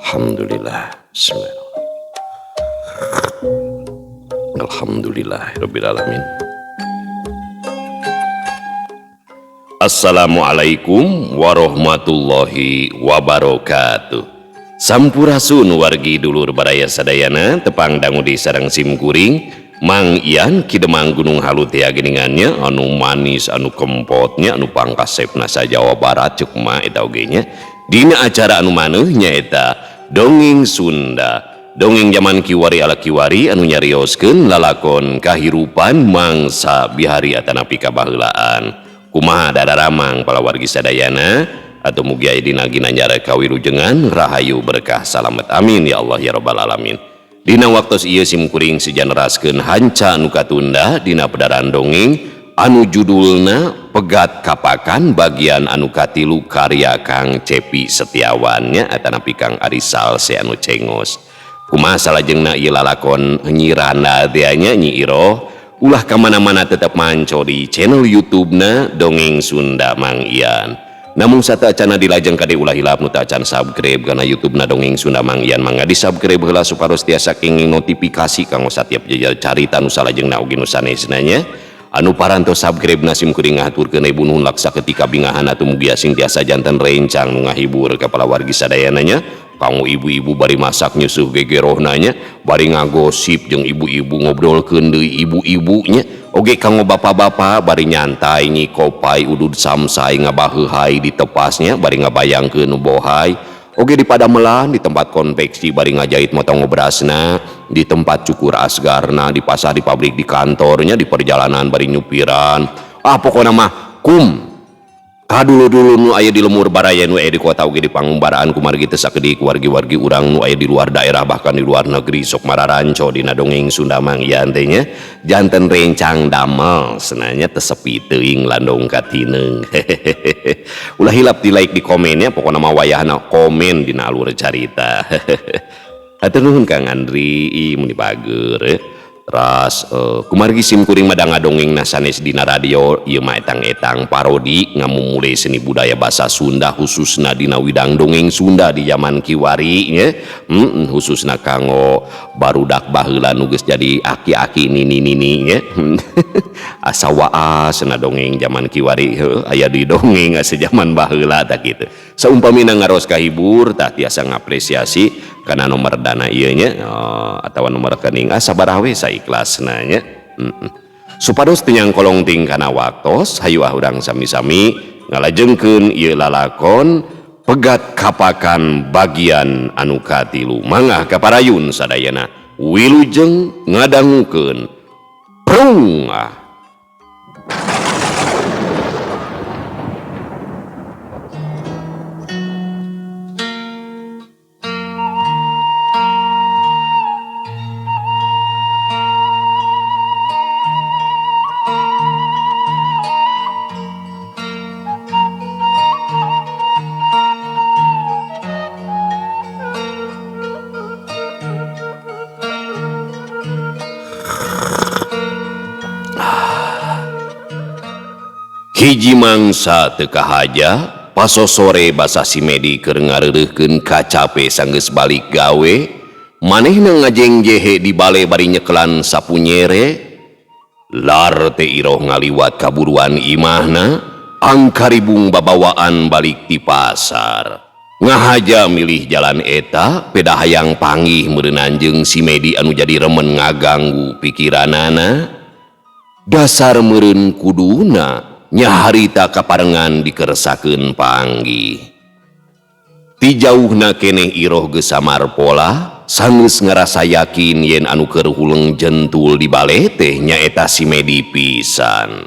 Alhamdulillah. Bismillahirrahmanirrahim. Alhamdulillahirabbil alamin. Assalamualaikum warahmatullahi wabarakatuh. Sampurasun wargi dulur baraya sadayana tepang dangu di sareng sim kuring Mang Ian Ki Demang Gunung Halu teh geningannya anu manis anu kempotnya anu pangkasepna sa Jawa Barat cek mah eta oge nya. Dina acara anu maneuh nyaeta Dongeng Sunda. Dongeng zaman kiwari ala kiwari anu nyarioskeun lalakon kahirupan mangsa bihari atanapi kabaheulaan. Kumaha dadaramang palawargi sadayana atau mugi aya dina ginanjar kawilujengan rahayu berkah salamet amin ya Allah ya rabbal alamin. Dina waktos ieu sim kuring sejaneraskeun hanca nu katunda dina pedaran dongeng anu judulna Pegat Kapakan bagian anu katilu karya Kang Cepi Setiawan nya atanapi Kang Arisal se anu cengos. Kumaha salajengna ieu lalakon Nyi Randa teh nya Nyi Iroh ulah kamana-mana tetep manco di channel YouTube-na Dongeng Sunda Mang Ian. Namun sateuacanna dilajeng kade ulah hilap nu teu acan subscribe kana YouTube-na Dongeng Sunda Mang Ian mangga di-subscribe heula supados tiasa kenging notifikasi kanggo satiap jejal carita nu salajengna oge nu sanesna nya. Anu parantos subscribe na sim kuring ngahaturkeun ibu nuhun laksa ketika bingahan atuh mugi sing tiasa janten rencang nu ngahibur ka palawargi sadayana nya. Kanggo ibu-ibu bari masak nyusuh gegerohna nya, bari ngagosip jeung ibu-ibu ngobrolkeun deui ibu-ibunya. Oge kanggo bapak-bapak bari nyantai nyikopai udud samsai ngabaheuhai di tepasnya bari ngabayangkeun nu bohai. Oge di padamelan di tempat konveksi bari ngajahit motong ngobrasna, di tempat cukur asgarna, di pasar, di pabrik, di kantornya, di perjalanan bari nyupiran. Ah pokona mah kum kadulu-dulu nu aya di lemur baraya nu aya di kota oge di pangumbaraan kumargi teu sakedik wargi-wargi urang nu aya di luar daerah bahkan di luar negeri sok mararanco dina dongeng Sunda Mang Ian teh nya janten rencang damel senanya teu sepi teuing landong katineung. Ulah hilap di like di komennya pokona mah wayahna komen dina alur carita. Hatur nuhun Kang Andri ih meni bager eh. Teras kumargi sim kuring mah da ngadongengna sanes dina radio ieu mah etang-etang parodi ngamumule seni budaya basa Sunda khususna dina widang dongeng Sunda di zaman kiwari nya. Khususna kanggo barudak baheula nu geus jadi aki-aki nini-nini nya. Asa waas na dongeng zaman kiwari heuh aya di dongeng asa zaman baheula tah kitu. Saumpamina ngaros kahibur tah tiasa ngapresiasi kana nomor dana ieu nya atawa nomor rekening sabaraha we saikhlasna nya. Supados teu nyangkolong ting kana waktos hayu ah urang sami-sami ngalajengkeun ieu lalakon Pegat Kapakan bagian anu katilu. Mangga kaparayun sadayana wilujeng ngadangukeun prung ah. Hiji mangsa teu kahaja pasosore basa si Medi keur ngareureuhkeun kacape sanggeus balik gawe manehna ngajeng jehe di bale bari nyekelan sapu nyere lar teh Iroh ngaliwat kaburuan imahna angkaribung babawaan balik ti pasar ngahaja milih jalan eta peda hayang panggih meureunnan jeung si Medi anu jadi remen ngaganggu pikiranana dasar meureun kuduna nyaharita kaparengan dikeresakeun panggih. Ti jauhna keneh Iroh geus samar pola sanggeus ngarasa yakin yen anu keur huleng jentul di bale teh nyaeta si Medi pisan.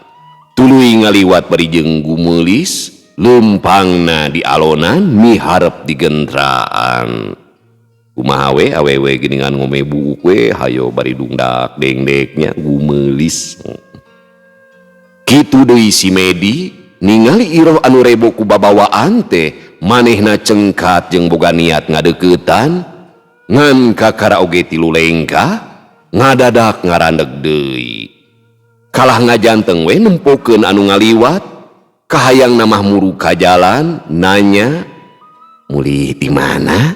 Tuluy ngaliwat bari jeung gumeulis leumpangna di alonan miharep digentraan. Kumaha we awewe geuningan ngome buuk we hayo bari dungdak dengdeknya gumeulis. Kitu deui si Medi ningali Iroh anu rebo ku babawaan teh manehna cengkat jeung boga niat ngadeuketan ngan kakara oge tilu lengkah ngadadak ngarandeg deui. Kalah ngajanteng we nempokeun anu ngaliwat kahayang namah muru ka jalan nanya mulih di mana?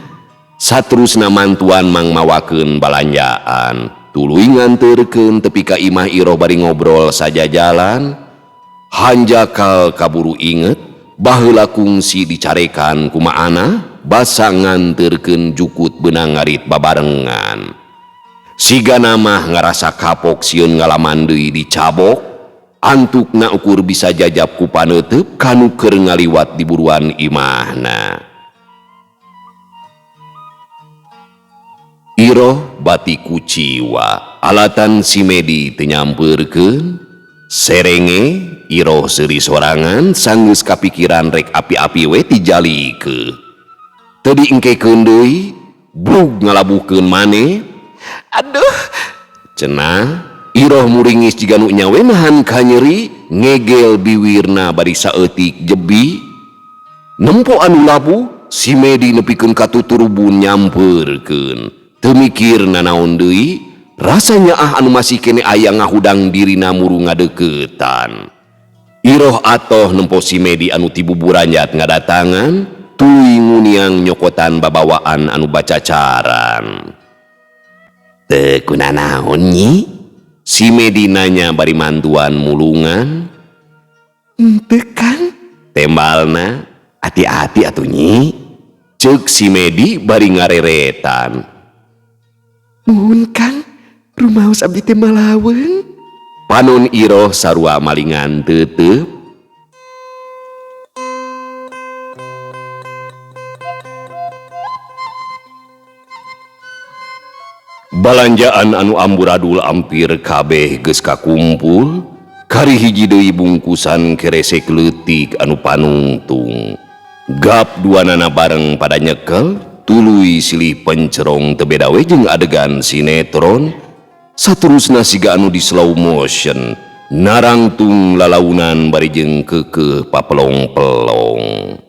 Saterusna mantuan mangmawakeun balanjaan, tuluy nganterkeun tepi ka imah Iroh bari ngobrol sajajalan. Hanjakal kaburu inget baheula kungsi dicarekan ku Maana basa nganterkeun jukut beunang ngarit babarengan. Sigana mah ngarasa kapok sieun ngalaman deui dicabok, antukna ukur bisa jajab ku paneuteub kanu keur ngaliwat di buruan imahna. Iroh bati kuciwa, alatan si Medi teu nyampeurkeun. Serenge Iroh seuri sorangan sanggeus kapikiran rek api-api we tijalikeun. Teu diengkekeun deui, brug ngalabuhkeun maneh. Aduh, cenah Iroh muringis jiga nu nyawe nahan kanyeri, ngegel biwirna bari saeutik jebi. Nempo anu labuh, si Medi nepikeun ka tuturubun nyampeurkeun. Teu mikir nanaon deui, rasanya ah anu masih kene aya ngahudang dirina muru ngadeuketan. Iroh atoh nempo si Medi anu ti buburanjat ngadatangan, tuluy nguniang nyokotan babawaan anu bacacaran. Teu kunanaon nyi? Si Medi nanya bari mantuan mulungan. Henteu Kang, tembalna hati-hati atuh nyi. Ceuk si Medi bari ngareretan. Muhun Kang, rumaos abdi teh malaweung. Panon Iroh sarua malingan teuteub. Balanjaan anu amburadul ampir kabeh geus kakumpul, kari hiji deui bungkusan keresek leutik anu panungtung. Gap duanana bareng pada nyekel, tuluy silih pencerong teu beda we jeung adegan sinetron. Saterusna siga anu di slow motion, narangtung lalaunan bari jeung keukeuh papelong-pelong.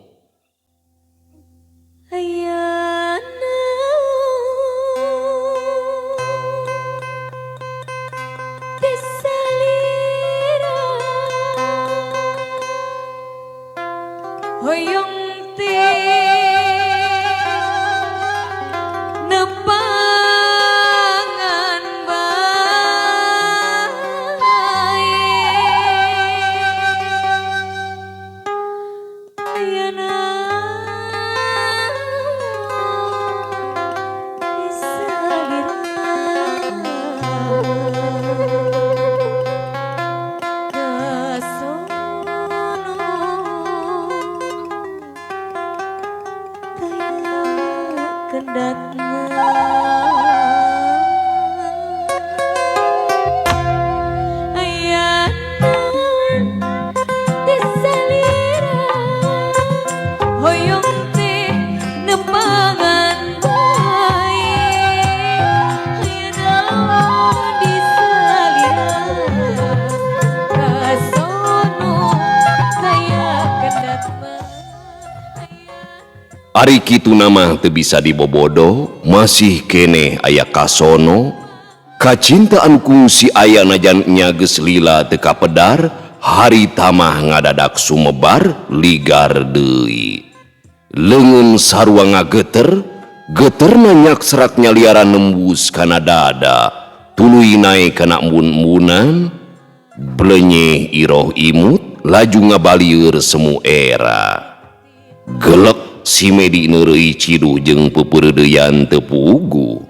Ari kitu nama teu bisa dibobodo, masih keneh aya kasono. Kacintaan kungsi aya najan nya geus lila teu kapedar, hari tamah ngadadak sumebar ligar deui. Leungeun sarua ngageter, geterna nyak serak nyaliaran nembus kana dada, tuluy naek kana embun-embunan. Blenyeh Iroh imut, laju ngabalieur semu era. Gelek si Medi neureuy ciduh jeung peupeureudeyan teu puguh.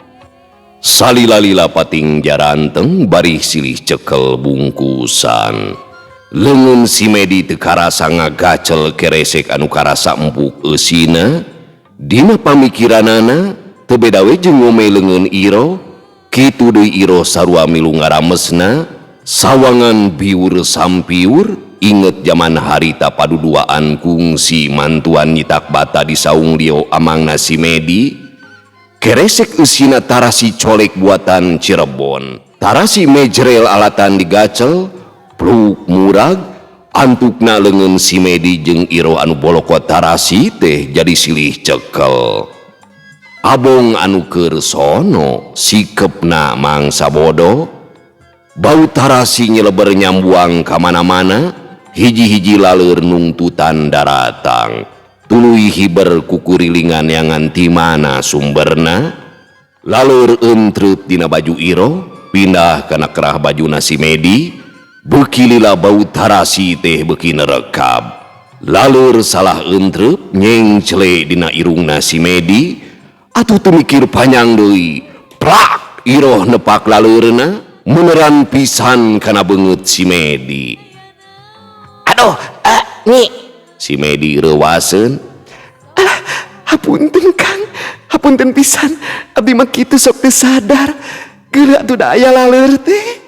Salila-lila pating jaranteng bari silih cekel bungkusan. Leungeun si Medi teu karasa ngagacel keresek anu karasa empuk eusina. Dina pamikiranana teu beda we jeung ngome leungeun Iroh. Kitu deui Iroh sarua milu ngaramesna, sawangan biur sampiur. Inget zaman harita paduduaan kungsi mantuan nyitak bata di saung lio amangna si Medi. Keresek eusina tarasi colek buatan Cirebon, tarasi mejrel alatan digacel, pluk murag, antukna leungeun si Medi jeung Iroh anu bolokot tarasi teh jadi silih cekel. Abong anu keur sono sikepna mangsa bodoh, bau tarasi nyeleber nyambuang ka mana-mana. Hiji-hiji laleur nungtutan daratang. Tuluy hiber kukurilingan neangan ti mana sumberna. Laleur entreut dina baju Iroh, pindah kana kerah bajuna si Medi, beuki lila bau tarasi teh beuki nerekab. Laleur salah entrep nyengcle dina irungna si Medi, atuh teu mikir panjang deui. Prak Iroh nepak laleurna meneran pisan kana beungeut si Medi. Aduh, Nyi. Si Medi reuwaseun. Ah, hapunten Kang, hapunten pisan. Abdi mah kitu sok teu sadar. Geura atuh da aya laleur teh.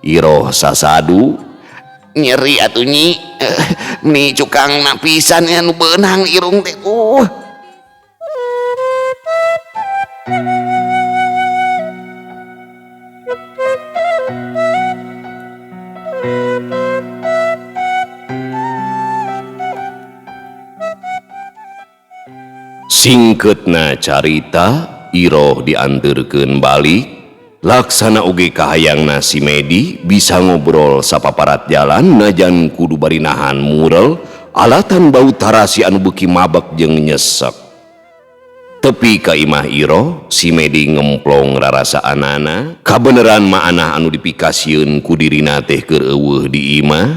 Iroh sasadu. Nyeri atuh Nyi. Meni cukangna pisan anu beunang irung teh. Singketna carita Iroh dianterkeun balik. Laksana oge kahayangna si Medi bisa ngobrol sapaparat jalan najan kudu bari nahan murel alatan bau tarasi anu beuki mabek jeung nyesek. Tepi ka imah Iroh si Medi ngemplong rarasaanana kabeneran maanah anu dipikasieun ku dirina teh keur eueuh di imah.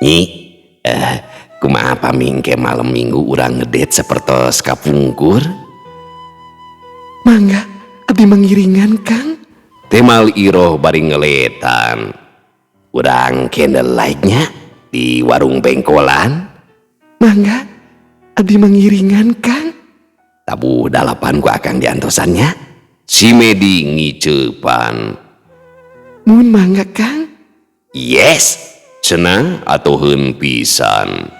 Nyi, kumaha pamingke malam minggu urang ngedate sapertos kapungkur? Mangga, abdi mangiringan Kang. Temal Iroh bari ngeletan. Urang candlelight-nya di warung bengkolan. Mangga, abdi mangiringan Kang. Tabuh dalapan ku akang diantosannya. Si Medi ngiceupan. Mun mangga Kang. Yes, cenah atoheun pisan.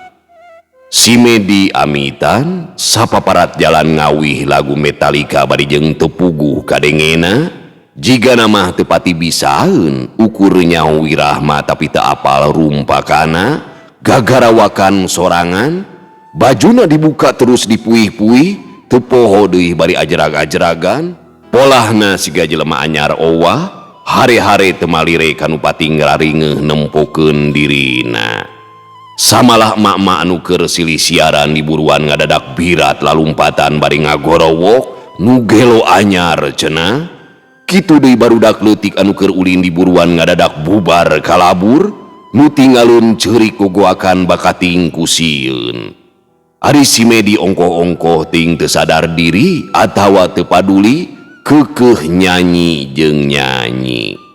Si Medi amitan sapaparat jalan ngawih lagu Metallica bari jeung teu puguh kadengena. Jigana mah teu pati bisaeun ukur nyaho wirahma tapi teu apal rumpakana, gagarawakan sorangan, bajuna dibuka terus dipuih-puih, teu poho deui bari ajrag-ajragan, polahna siga jelema anyar owah, hare-hare teu malire kanu pati ngararingeuh nempokeun dirina. Samalah emak-emak anu keur silih siaran di buruan ngadadak birat lalumpatan bari ngagorowok nu gelo anyar cenah. Kitu deui barudak leutik anu keur ulin di buruan ngadadak bubar kalabur nu tinggalun ceurik gogoakan bakating ku sieun. Ari si Medi ongkoh-ongkoh ting teu sadar diri atawa teu paduli keukeuh nyanyi jeung nyanyi.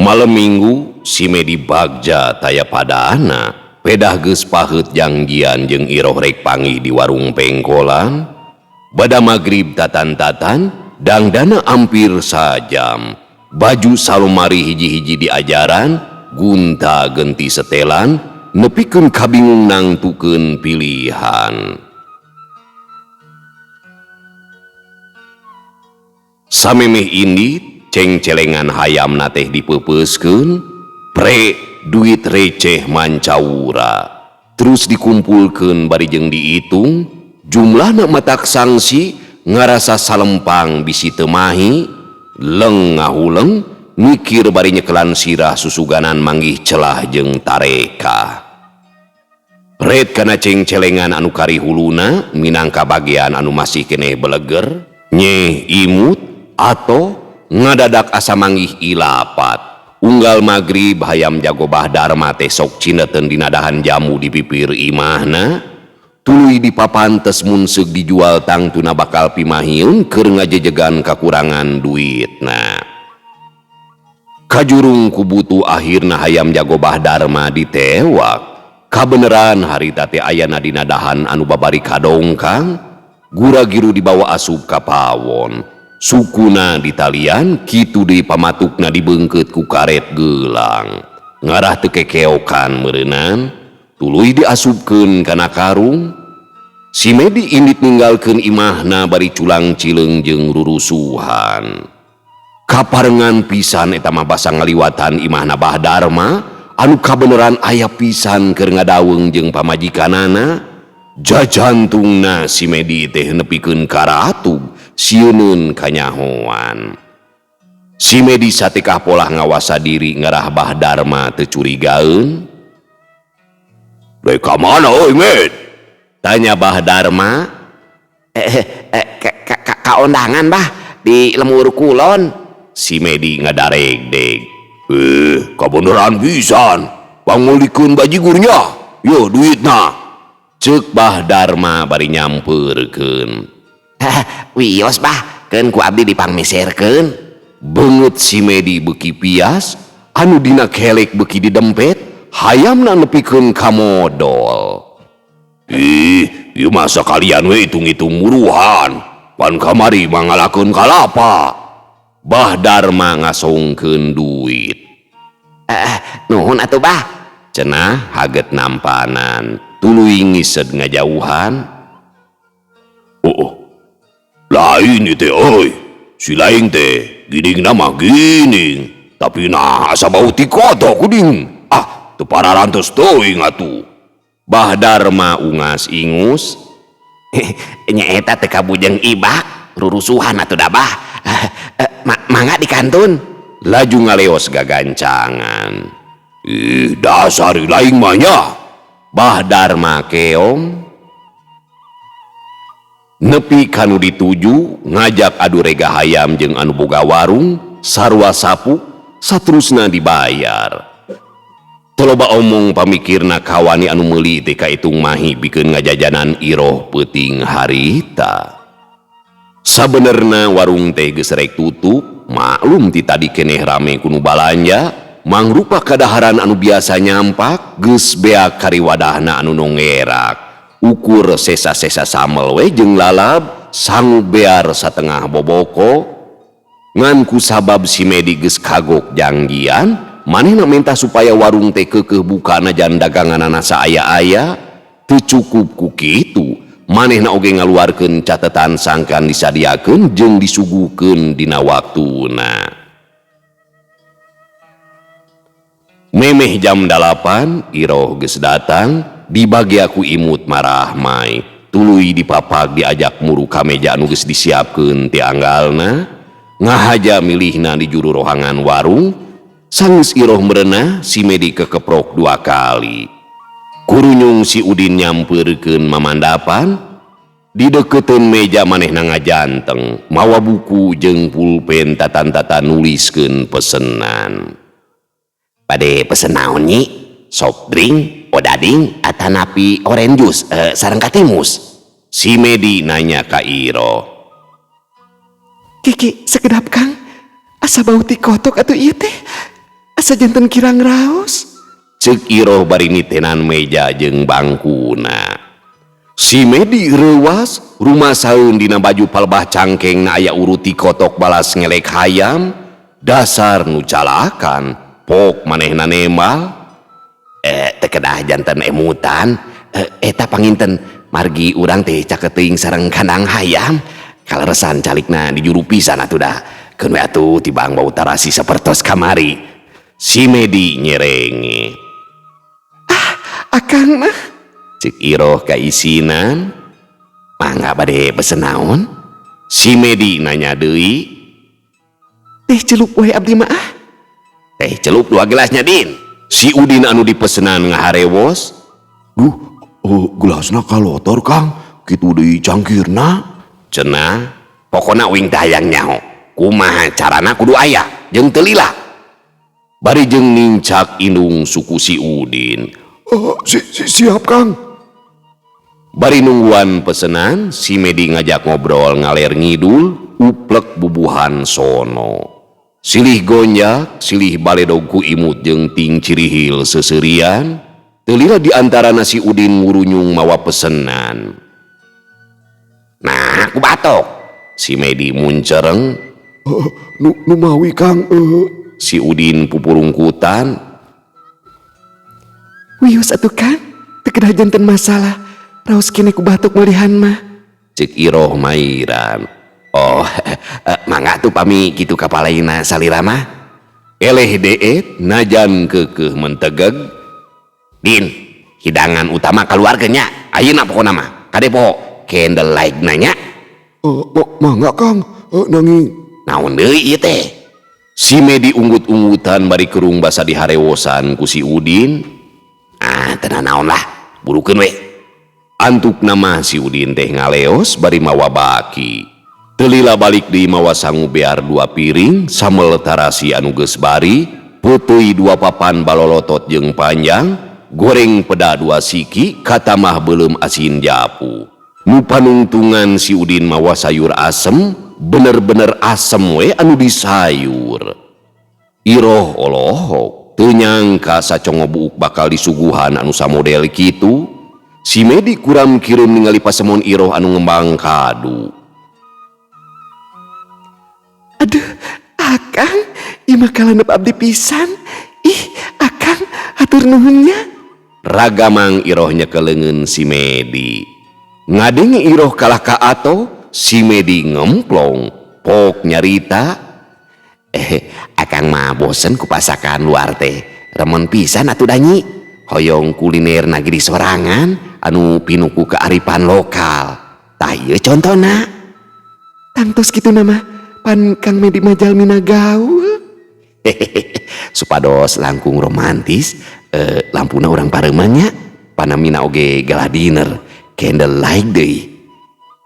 Malam minggu si Medi bagja taya padana pedah geus paheut janggian jeung Iroh rek panggih di warung pengkolan. Bada magrib tatan-tatan dangdana ampir sajam, baju salomari hiji-hiji diajaran, gunta genti setelan, nepikeun kabingung nangtukeun pilihan. Samemeh indit cengcelengan hayam na teh dipeupeuskeun, pre duit receh mancawura, terus dikumpulkeun bari jeung diitung, jumlahna matak sangsi ngarasa salempang bisi teu mahi, leng ngahuleng mikir bari nyekelan sirah susuganan manggih celah jeung tareka. Red kana cengcelengan anu kari huluna minangka bagian anu masih keneh beleger, nyeh imut atau ngadadak asa manggih ilapat. Unggal magrib hayam jago Bah Darma teh sok cineteun dina dahan jamu di pipir imahna, tuluy dipapantes mun seug dijual tangtuna bakal pimahiun keur ngajejegan kakurangan duitna. Kajurung ku butuh akhirna hayam jago Bah Darma ditewak. Kabeneran harita teh ayana dina dahan anu babari kadongkang, gura-giru dibawa asup ka pawon. Sukuna ditalian, kitu deui pamatukna dibeungkeut ku karet geulang. Ngarah teu kekeokan meureunnan, Tuluy diasupkeun kana karung. Si Medi indit ninggalkeun imahna bari culang cileung jeung rurusuhan. Kaparengan pisan eta mah basa ngaliwatan imahna Bah Darma anu kabeneran aya pisan keur ngadaweung jeung pamajikanana. Jajantungna si Medi teh nepikeun karatug sieuneun kanyahoan. Si Medi satekah polah ngawasa diri ngarah Bah Darma teu curigaeun. "Rek ka mana euy, Med?" tanya Bah Darma. Ka ondangan, Bah, di Lembur Kulon. Si Medi ngadaregdeg. "Eh, kabeneran pisan. Pangmeulikeun bajigurnya. Yo duitna," cek Bah Darma bari nyampeurkeun. Wios, Bah, keun ku abdi dipangmeserkeun. Beungeut si Medi beuki pias, anu dina kelek beuki didempet, hayamna nepikeun ka modol. "Ih, ieu mah sakalian we hitung-hitung muruhan. Pan kamari mah ngalakeun kalapa." Bah Darma ngasongkeun duit. Nuhun atuh, Bah. Cenah haget nampanan, tuluy ngised ngajauhan. Oh, lain ieu teh euy. Si lain teh giningna mah gining, tapi nah asa bau tikotok kuning. Ah, teu pararantos teuing atuh. Bah Darma ungas ingus. Nya eta teh kabujeng ibak, rurusuhan atuh da, Bah. Mangga dikantun. Laju ngaleos gagancangan. "Ih, dasar lain mah nya." Bah Darma keong. Nepi kanu dituju ngajak adu rega hayam jeung anu boga warung, sarua sapuk, saterusna dibayar. Teu loba omong pamikirna kawani anu meuli teh kaitung mahi pikeun ngajajanan Iroh peuting harita. Sabenerna warung teh geus rek tutup, maklum ti tadi keneh rame ku nu balanja, mangrupa kadaharan anu biasa nyampak geus beak kariwadahna anu nongerak. Ukur sesa-sesa samel we jeung lalab sangu bear satengah boboko. Ngan ku sabab si Medi geus kagok janggian, manehna minta supaya warung teh keukeuh bukana jan daganganana saaya-aya. Teu cukup ku kitu, manehna oge ngaluarkeun catetan sangkan disadiakeun jeung disuguhkeun dina waktuna. Memeh jam 8 Iroh geus datang, dibagi aku imut marahmai, tuluy dipapag diajak muru ka meja anu geus disiapkeun ti anggalna. Ngahaja milihna di juru rohangan warung, sanggeus Iroh merenah si Medi kekeprok 2 kali. Kurunyung si Udin nyampeurkeun mamandapan, di deukeuteun meja manehna ngajanteng, mawa buku jeung pulpen tatan-tatan nuliskeun pesenan. Bade pesen naon nyi? Soft drink, odading, atanapi orange juice, sareng katimus? Si Medi nanya ka Iroh. Kiki sekedap Kang, asa bau tikotok atuh ieu teh, asa janten kirang raos. Ceuk Iroh bari nitenan meja jeung bangkuna. Si Medi reuwas, rumasaeun dina baju palebah cangkeng na aya urut tikotok balas ngelek hayam, dasar nu calakan, pok manehna nembal. Teu kedah janten emutan, eta panginten margi urang teh caketeuing sareng kandang hayam. Kaleresan calikna di juru pisan atuh da. Keun we atuh tibang bau tarasi sapertos kamari. Si Medi nyerenge. Ah, akang mah. Cek Iroh kaisinan. Mangga bade pesen naon? Si Medi nanya deui. Teh celup we abdi mah ah. Teh celup 2 gelasnya Din. Si Udin anu dipesenan ngaharewos. Duh, oh, gelasna kalotor Kang, kitu deui cangkirna. Cenah, pokona uing teh hayang nyaho. Kumaha carana kudu aya jeung teu lila. Bari jeung nincak indung suku si Udin. Oh, siap Kang. Bari nungguan pesenan, si Medi ngajak ngobrol ngaler ngidul, uplek bubuhan sono. Silih gonjak, silih baledog ku imut jeung ting cirihil seserian. Teu lila di antara si Udin ngurunyung mawa pesenan. Nah, aku batok. Si Medi muncereng. Nu mawi Kang. Si Udin pupurungkutan. Wios atuh Kang. Teu kedah janten masalah. Raos keneh ku batok malihan mah. Cek Iroh mairan. Oh, mangga tuh pami kitu kapalaina salira mah. Eleh deet najan keukeuh mentegeg. Din, hidangan utama kaluarkeun nya. Ayeuna pokona mah. Kade poho candle light nanya. Mangga Kang, nanging naon deui ieu teh? Si Medi unggut-unggutan bari kerung basa diharewosan ku si Udin. Ah, teu naon lah, burukeun we. Antuk nama si Udin teh ngaleos bari mawa baki. Teu lila balik deui mawa sangu bear 2 piring, sambel tarasi anu geus bari, peuteuy 2 papan balolotot jeung panjang, goreng peda 2 siki, katamah beuleum asin japu. Nu panungtungan si Udin mawa sayur asem, bener-bener asem we anu disayur. Iroh olohok, teu nyangka sacongo buuk bakal disuguhan anu samodel kitu. Si Medi kuram kirim ningali pasemon Iroh anu ngembang kadu. Aduh, Akang, ieu mah kalandep abdi pisan. Ih, Akang, hatur nuhun nya. Ragamang Iroh nyekeleungeun si Medi. Ngadenge Iroh kalah ka ato, si Medi ngemplong, pok nyarita. Akang mah bosen ku pasakan luar teh. Remen pisan atuh danyi. Hoyong kuliner nagri sorangan anu pinuku kearifan lokal. Tah ieu contona. Tangtos kitu nama pan Kang Medi mah jalmina gaul. Supados langkung romantis, lampuna urang pareuman nya. Panamina oge gala dinner, candle light deui.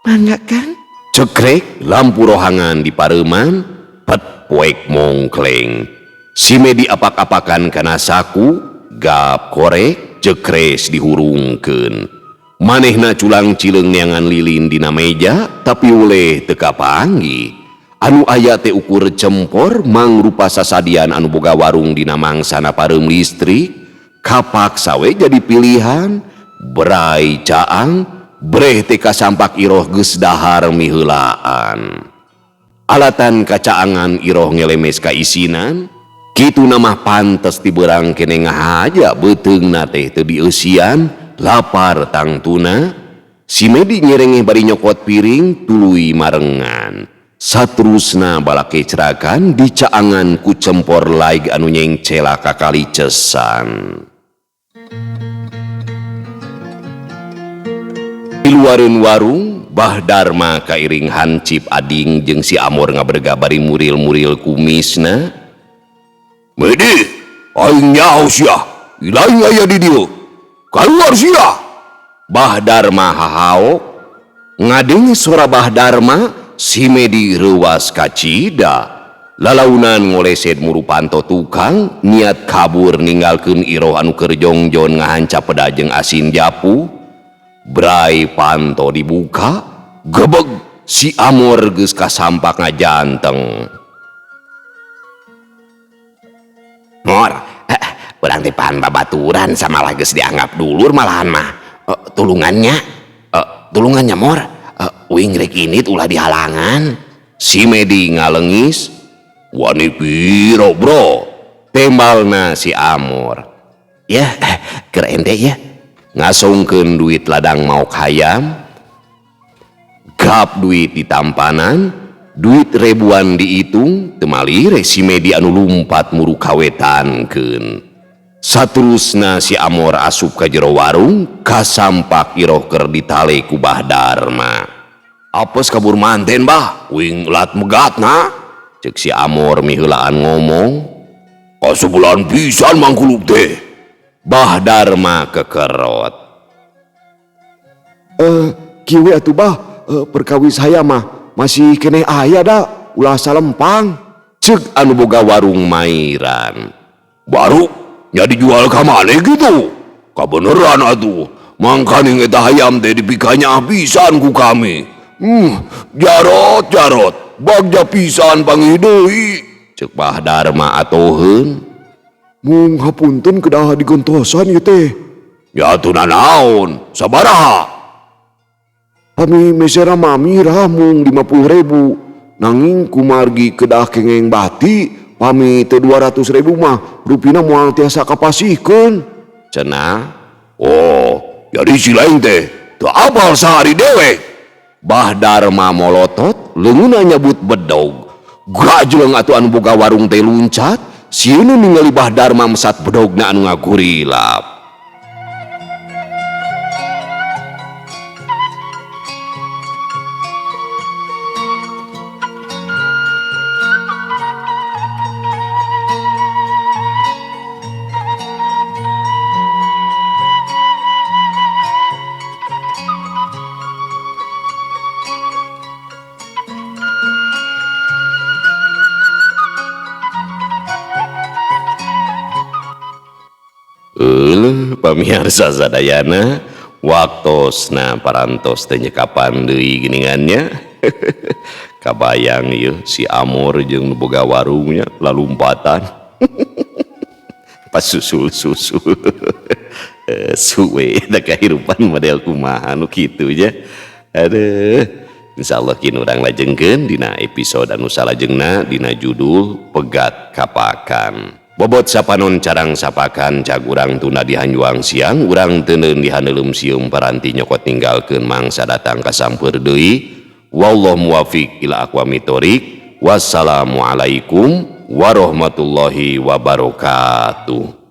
Mangga Kang. Cekrek lampu rohangan di pareuman, pet poek mongkleng. Si Medi apak-apakan kana saku, gap korek, cekres dihurungkeun. Manehna culang cileung neangan lilin dina meja, tapi uleh teu kapanggih. Anu aya teh ukur cempor mangrupa sasadian anu boga warung dina mangsana pareum listrik, kapaksa we jadi pilihan, berai caang, breh teh kasampak Iroh geus dahar miheulaan. Alatan kacaangan Iroh ngelemes ka isinan, kitu namah pantes tiberang kene ngahaja beuteungna teh teu dieusian, lapar tangtuna. Si Medi nyerengeh bari nyokot piring tuluy marengan. Saterusna balake cerakan dicaangan ku cempor laig anu nyengcela kakali cesan. Di luareun warung, Bah Darma kairing hancip ading jeung si Amor ngaberga bari muril-muril kumisna. Medi, aing nyaho sia, ilaing aya di dieu. Kaluar sia. Bah Darma hahaok. Ngadenge suara Bah Darma, si Medi reuwas kacida. Lalaunan ngoleset muru panto tukang, niat kabur ninggalkeun Iroh anu keur jongjon ngahanca peda jeung asin japu. Brai panto dibuka, gebeg si Amor geus kasampak ngajanteng. Mor, urang teh pan babaturan samalah geus dianggap dulur malahan mah. Tulungannya, tulungannya Mor. Uing rek init ulah dihalangan. Si Medi ngalengis, wani piro bro? Tembalna si Amor. Ya, keur ente ya. Ngasongkeun duit ladang maok hayam, gap duit ditampanan, duit ribuan dihitung, teu malire si Medi anu lumpat muru kawetankeun. Saterusna si Amor asup ka jero warung, kasampak Iroh keur ditale ku Bah Darma. Apes kabur manten bah, uing lat megatna. Cek si Amor miheulaan ngomong. Kasebulan pisan mangkuluk teh. Bah Darma kekerot. Kieu atuh bah, perkawis saya mah masih keneh aya da, ulah salempang. Cek anu boga warung mairan. Baru nya dijual ka maneh gitu. Kabeneran atuh, mangkaning eta hayam teh dipikanya pisan ku kami. Jarot jarot, bagja pisan panggih deui. Cek Bah Darma atoheun. Mung hapunten kedah digentosan ieu teh. Ya atuh nanaon, sabaraha? Pami mesera mami rah mung 50.000. Nanging kumargi kedah kengeng bati, pami teu 200.000 mah rupina moal tiasa kapasihkeun. Cenah. Oh, Jadi si lain teh teu apal sahari dewek. Bah Darma molotot leungeunna nyabut bedog. Gajleng atuh anu boga warung teh luncat, sieun ningali Bah Darma mesat bedogna anu ngagurilap. Pamiarsa sadayana waktosna parantos teh nyekapan deui geuningannya. Kabayang ieu si Amor jeung nu boga warungnya lalumpatan. Pas susul-susul. Suwe da kahirupan model kumaha nu kitu nya. Aduh, insyaallah kin urang lajengkeun dina episode anu salajengna dina judul Pegat Kapakan. Bobot sapanon carang sapakan cag urang tunda dihanjuang siang urang teuneun dihaneuleum sium paranti nyokot ninggalkeun mangsa datang ka sampeur deui. Wallahu muwafiq ila aqwamit thoriq. Wassalamualaikum warahmatullahi wabarakatuh.